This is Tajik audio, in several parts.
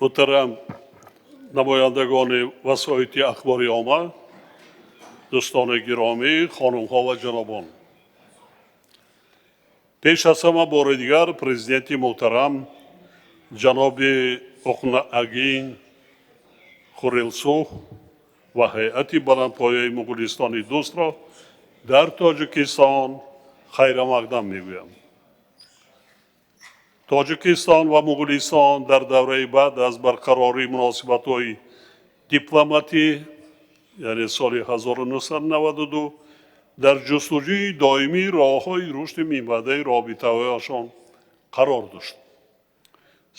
Муҳтарам намояндагони васоити ахбори омма, дӯстони гиромӣ, хонумҳо ва ҷанобон. Пеш аз ҳама бори дигар президенти муҳтарам ҷаноби Ухнаагийн Хурэлсух ва ҳайати баландпояи Муғулистони дӯстро дар Тоҷикистон хайрамақдам мегӯям. Тоҷикистон ва Муғулистон дар давраи баъд аз барқарории муносибатҳои дипломатӣ, яъне соли 1992, дар ҷустуҷӯи доимии роҳҳои рушди минбаъдаи робитаҳояшон қарор дошт.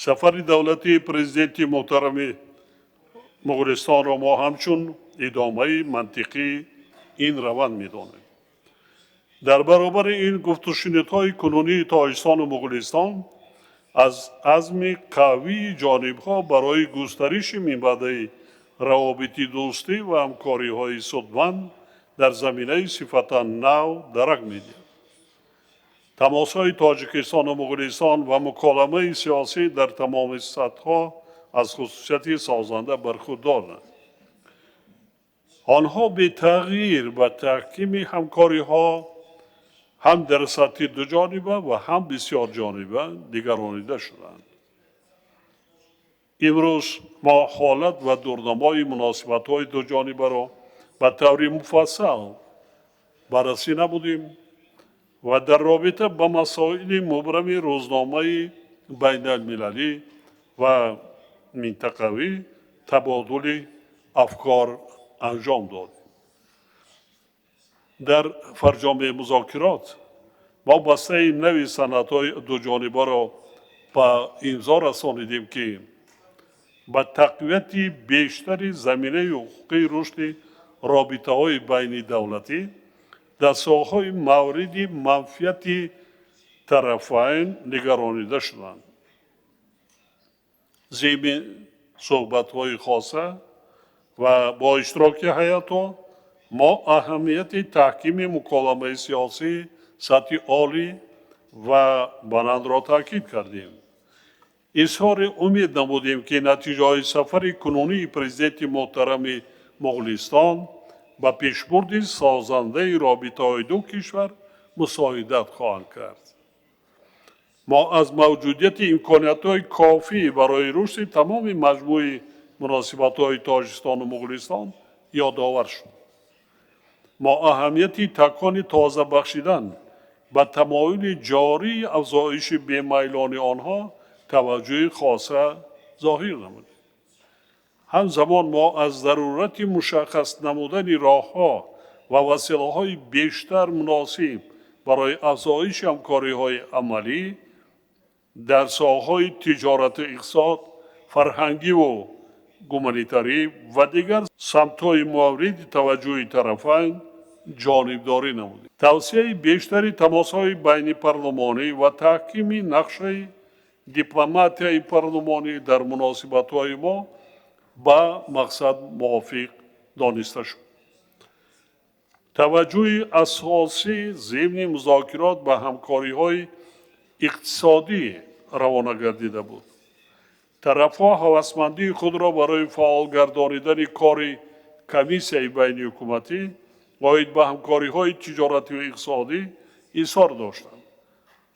Сафари давлатии президенти муҳтарами Муғулистонро мо ҳамчун идомаи мантиқии ин раванд медонем. Дар баробари ин гуфтушунидҳои кунунии Тоҷикистону Муғулистон аз азми қавии ҷонибҳо барои густариши минбаъдаи равобити дӯстӣ ва ҳамкориҳои судманд дар заминаи сифатан нав дарак медиҳад. Тамосҳои Тоҷикистону Муғулистон ва муколамаи сиёсӣ дар тамоми сатҳҳо аз хусусияти созанда бархурдоранд. Онҳо бетағйир ба таҳкими ҳамкориҳо ҳам дар сатҳи дуҷониба ва ҳам бисёрҷониба нигаронида шуданд. Имрӯз мо ҳолат ва дурнамои муносибатҳои дуҷонибаро ба таври муфассал баррасӣ намудем ва дар робита ба масоили мубрами рӯзномаи байналмилалӣ ва минтақавӣ табодули афкор анҷом додем. Дар фарҷоми музокирот мо бастаи нави санадҳои дуҷонибаро ба имзо расонидем, ки ба тақвияти бештари заминаи ҳуқуқии рушди робитаҳои байнидавлатӣ дар соҳаҳои мавриди манфиати тарафайн нигаронида шуданд. Зимни суҳбатҳои хоса ва бо иштироки ҳайатҳо мо аҳамияти таҳкими муколамаи сиёсии сатҳи олӣ ва баландро таъкид кардем. Изҳори умед намудем, ки натиҷаҳои сафари кунунии президенти муҳтарами Муғулистон ба пешбурди созандаи робитаҳои ду кишвар мусоидат хоҳанд кард. Мо аз мавҷудияти имкониятҳои кофӣ барои рушди тамоми маҷмӯи муносибатҳои Тоҷикистону Муғулистон ёдовар шуд. Мо аҳамияти такони тоза бахшидан ба тамоюли ҷории афзоиши бемайлони онҳо таваҷҷӯҳи хоса зоҳир намудем. Ҳамзамон мо аз зарурати мушаххас намудани роҳҳо ва василаҳои бештар муносиб барои афзоиши ҳамкориҳои амалӣ дар соҳаҳои тиҷорату иқтисод, фарҳангиву гуманитарӣ ва дигар самтҳои мавриди таваҷҷӯҳи тарафайн ҷонибдорӣ намудем. Тавсеаи бештари тамосҳои байнипарлумонӣ ва таҳкими нақшаи дипломатияи парлумонӣ дар муносибатҳои мо ба мақсад мувофиқ дониста шуд. Таваҷҷӯҳи асосӣ зимни музокирот ба ҳамкориҳои иқтисодӣ равона гардида буд. Тарафҳо ҳавасмандии худро барои фаъол гардонидани кори комиссияи байниҳукуматӣ оид ба ҳамкориҳои тиҷоративу иқтисодӣ изҳор доштанд.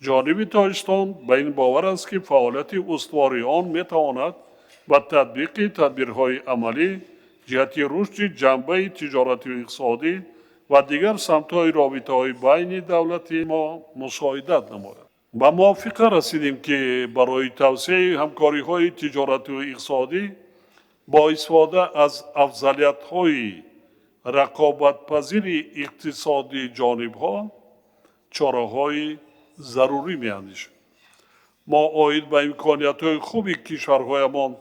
Ҷониби Тоҷикистон ба ин бовар аст, ки фаъолияти устувори он метавонад ба татбиқи тадбирҳои амалӣ ҷиҳати рушди ҷанбаи тиҷоративу иқтисодӣ ва дигар самтҳои робитаҳои байни давлати мо мусоидат намояд. Ба мувофиқа расидем, ки барои тавсеаи ҳамкориҳои тиҷоративу иқтисодӣ бо истифода аз афзалиятҳои рақобатпазири иқтисодии ҷонибҳо чораҳои зарурӣ меандешем. Мо оид ба имкониятҳои хуби кишварҳоямон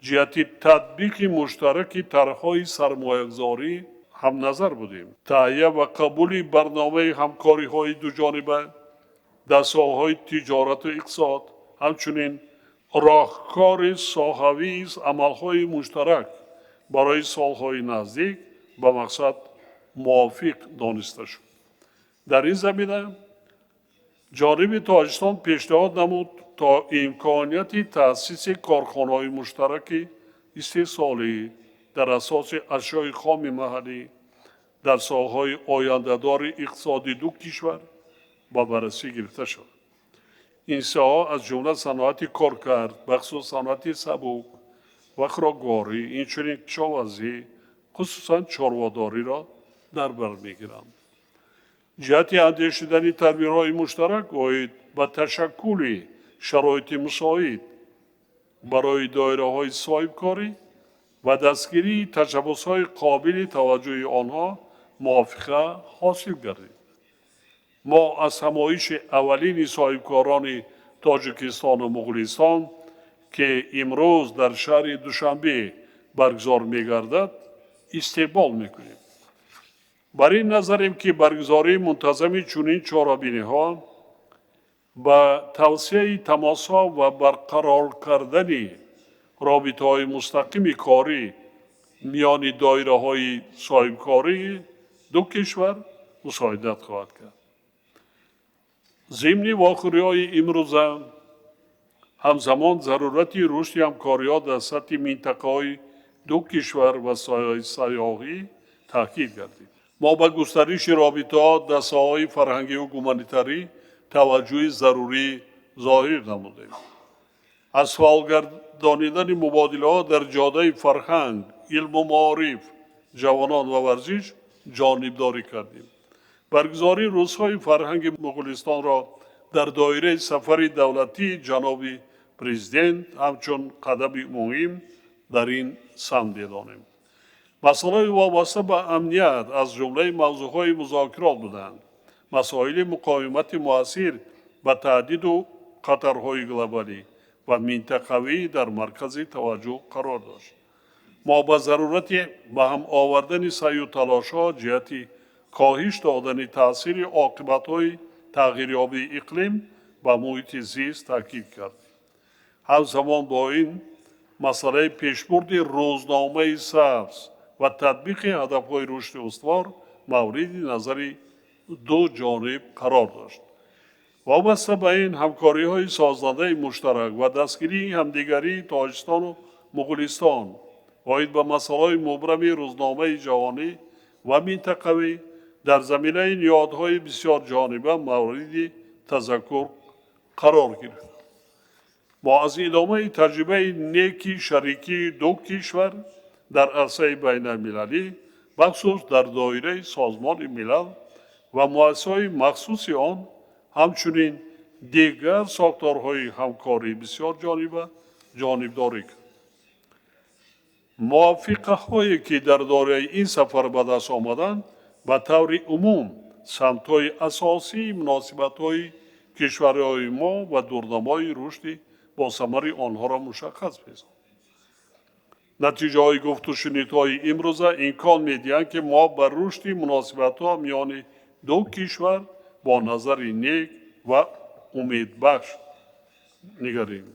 ҷиҳати татбиқи муштараки тарҳҳои сармоягузорӣ ҳамназар будем. Таҳия ва қабули барномаи ҳамкориҳои дуҷониба дар соҳаҳои тиҷорату иқтисод, ҳамчунин роҳкори соҳавии амалҳои муштарак барои солҳои наздик ба мақсад мувофиқ дониста шуд. Дар ин замина Ҷониби Тоҷикистон пешниҳод намуд то имконияти таъсиси корхонаҳои муштараки истеҳсолӣ дар асоси ашёи хоми маҳаллӣ дар соҳаҳои ояндадори иқтисоди ду кишвар ба баррасӣ гирифта шавад. Ин соҳаҳо аз ҷумла саноати коркард, бахусус саноати сабук ва хӯрокворӣ, инчунин кишоварзӣ, хусусан чорводориро дар бар мегиранд. Ҷиҳати андешидани тадбирҳои муштарак оид ба ташаккули шароити мусоид барои доираҳои соҳибкорӣ ва дастгирии ташаббусҳои қобили таваҷҷӯҳи онҳо мувофиқа ҳосил гардид. Мо аз ҳамоиши аввалини соҳибкорони Тоҷикистону Муғулистон, ки имрӯз дар шаҳри Душанбе баргузор мегардад, истиқбол мекунем. Бар ин назарем, ки баргузории мунтазами чунин чорабиниҳо ба тавсеаи тамосҳо ва барқарор кардани робитаҳои мустақими корӣ миёни доираҳои соҳибкории ду кишвар мусоидат хоҳад кард. Зимни вохӯриҳои имрӯза ҳамзамон зарурати рушди ҳамкориҳо дар сатҳи минтақаҳои ду кишвар ва сайёҳӣ таъкид гардид. Мо ба густариши робитаҳо дар соҳаҳои фарҳангию гуманитарӣ таваҷҷӯҳи зарурӣ зоҳир намудем. Аз фаъолгардонидани мубодилаҳо дар ҷодаи фарҳанг, илму маориф, ҷавонон ва варзиш ҷонибдорӣ кардем. Баргузории рӯзҳои фарҳанги Муғулистонро дар доираи сафари давлатии ҷаноби президент ҳамчун қадами муҳим дар ин самт медонем. Масъалаҳои вобаста ба амният аз ҷумлаи мавзӯъҳои музокирот буданд. Масоили муқовимати муассир ба таҳдиду хатарҳои глобалӣ ва минтақавӣ дар маркази таваҷҷӯҳ қарор дошт. Мо ба зарурати ба ҳам овардани саъю талошҳо ҷиҳати коҳиш додани таъсири оқибатҳои тағйирёбии иқлим ба муҳити зист таъкид кардем. Ҳамзамон бо ин масъалаи пешбурди рӯзномаи сабз ва татбиқи ҳадафҳои рушди устувор мавриди назари ду ҷониб қарор дошт. Вобаста ба ин ҳамкориҳои созандаи муштарак ва дастгирии ҳамдигарии Тоҷикистону Муғулистон оид ба масъалаҳои мубрами рӯзномаи ҷаҳонӣ ва минтақавӣ дар заминаи ниҳодҳои бисёрҷониба мавриди тазаккур қарор гирифт. Мо аз идомаи таҷрибаи неки шарикии ду кишвар дар арсаи байналмилалӣ, бахусус дар доираи Созмони Милал ва муассисаҳои махсуси он, ҳамчунин дигар сохторҳои ҳамкории бисёрҷониба ҷонибдорӣ кард. Мувофиқаҳое, ки дар доираи ин сафар ба даст омаданд, ба таври умум самтҳои асосии муносибатҳои кишварҳои мо ва дурнамои рушди босамари онҳоро мушаххас месозад. Натиҷаҳои гуфтушунидҳои имрӯза имкон медиҳанд, ки мо ба рушди муносибатҳо миёни ду кишвар бо назари нек ва умедбахш нигарем.